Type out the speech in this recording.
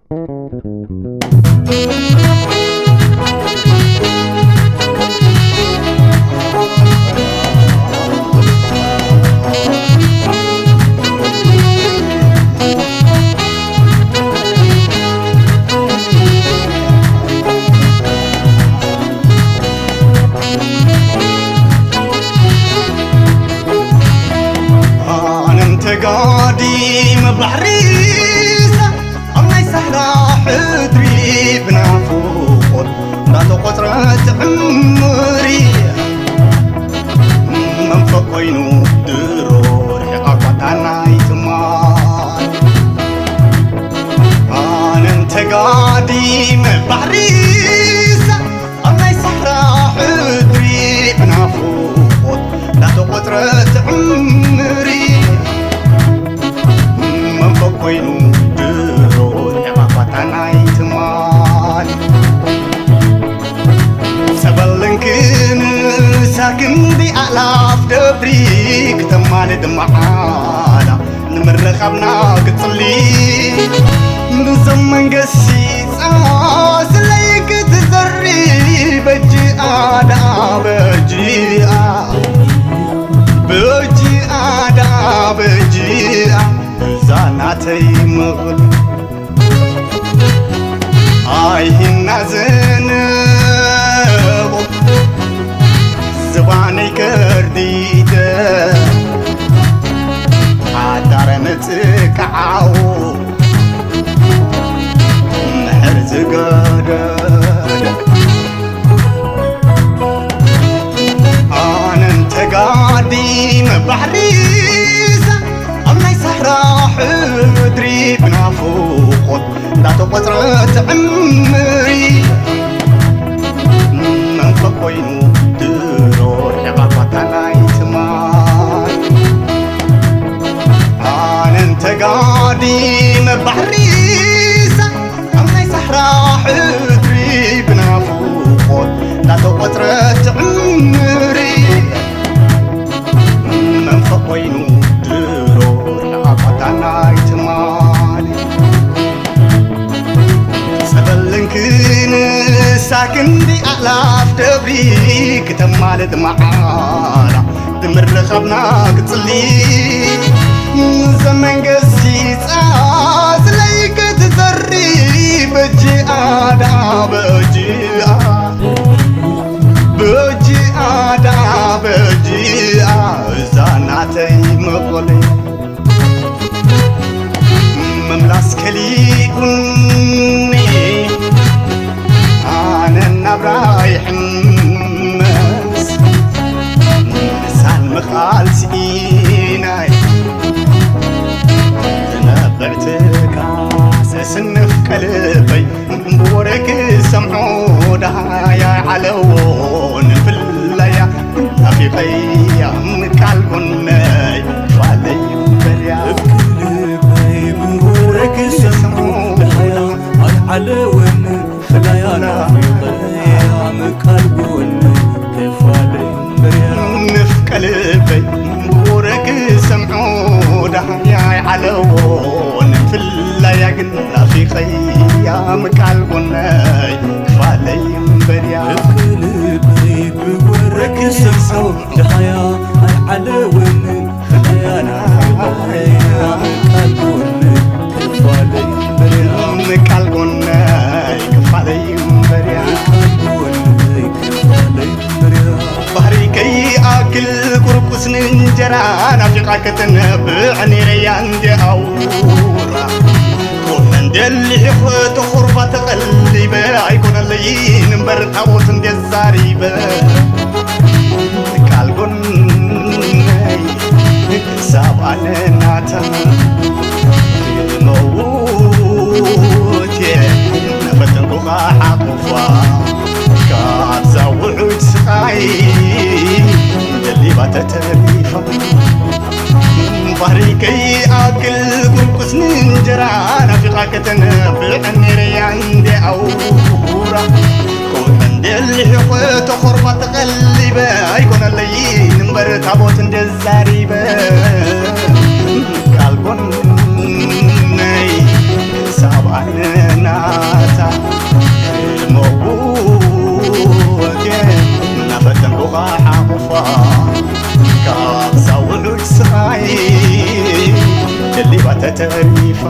ኣነም ተጋዲመ ባሕሪ ኣብ ናይ ሳህራ ሕድሪ ብናፍቖት እንዳተቖጽረ ትዕምሪ መንፈቕ ኮይኑ ድሮ ርሒቓ ጓዳናይ ትማል ኣነም ተጋዲመ ባሕሪ ኣብ ናይ ሳሕራ ሕድሪ ብናፍቖት እንዳተቖጽረ ትዕምሪ መንፈቕ ኮይኑ ድሮ ርሒቓ ጓዳናይ ትማል ጸበልን ክንሳ ክንዲ ኣላፍ ደብሪ ክተማልድ መዓላ ንምርኻብና ክጽሊ ብዘም መንገሲ ጻስለይ ክትዘሪ በጅኣ ደኣ በጅኣ በጅኣ ደኣ በጅኣ እዛ ናተይ መቕል ኣይሂና ዘነቦ ዝባነይ ከርዲደ ሓዳረ ምጽቃዓዎ ምሕር ዝገደደ ኣነን ተጋዲመ ባሕሪዛ ኣብ ናይ ሳሕራ ሕድሪ ብናፍቖት እንዳተቖጽረ ትዕምሪ መንፈቕ ኮይኑ ድሮ ርሒቓ ጓታ ናይ ትማል ኣነን ተጋዲመ ባሕሪዛ ኣብ ናይ ሳሕራ ሕድሪ ብናፍቖት እንዳተቖጽረ ትዕምሪ መንፈቕ ኮይኑ ድሮ ርሓቓታ ናይ ትማሊ ጸበልን ክንሳ ክንዲ ኣላፍ ደብሪ ክተማልድ መዓላ ብምርኻብና ክጽሊ ዘመንገሲ ጻስለይ ክትዘሪ በጅኣ ደኣ በጅኣ በጅኣ ደኣ በጅኣ እዛ ናተይ መቐለ ምምላስ ከሊኡኒ ኣነ ናብራ ይሕመስ ንሳን ምኻል ስኢናይ ትነብዕ ትካሰ ስንፍ ቀልበይ ብወረ ክሰምዖ ደሃያ ዓለዎ ንፍለያ ናፊቐያ ምቃል ጎነይ ፋለይ በርያ ልበይ ብወረ ክሰምዖ ደሃያ ኣይዓለወን ፍለያ ናፊቐያ ምቃል ጎነይ ክፋለይ በርያ ንፍቀ ልበይ ብወረ ክሰምዖ ደሃያ ኣይዓለዎ ንፍለያ ግን ናፊቐያ ምቃል ጎነይ ክፋለይ እምበርያ ልበይ ብወረ ክሰምዖ ደሃያ ኣይዓለወን ፍለያ ናፊቐያ ምቃል ጎነይ ክፋለይ እምበርያ ምቃል ጎነይ ክፋለይ እምበርያ ምቃል ጎነይ ክፋለይ እምበርያ ባህሪ ከይኣክል ቁርቁስ ንእንጀራ ናፊቓ ከተነብዕ ነይረያ እንደ ኣውራ ኮመን ደሊሕ ተኹርባ ተቐሊበ ኣይኮነለይን እምበር ታቦት እንደ ዛሪበ ቃል ጎነይ ክሳብ ኣነ ናታ መውት እየ ናፈተንኩኻ ሓቑፋ ካብዛ ውዑይ ስቓይ ደሊባ ተተሪፋ ባህሪ ከይኣክል ቁርቁስ ንእንጀራ ናፊቓ ከተነብዕ ነይረያ እንደ ኣውራ ኮመን ደሊሕ ተኾርባ ተቐሊበ ኣይኮነለይን እምበር ታቦት እንደ ዛሪበ ቃል ጎነይ ክሳብ ኣነ ናታ መውት እናፈተንኩኻ ሓቑፋ ካብዛ ውዑይ ስቓይ ደሊባ ተተሪፋ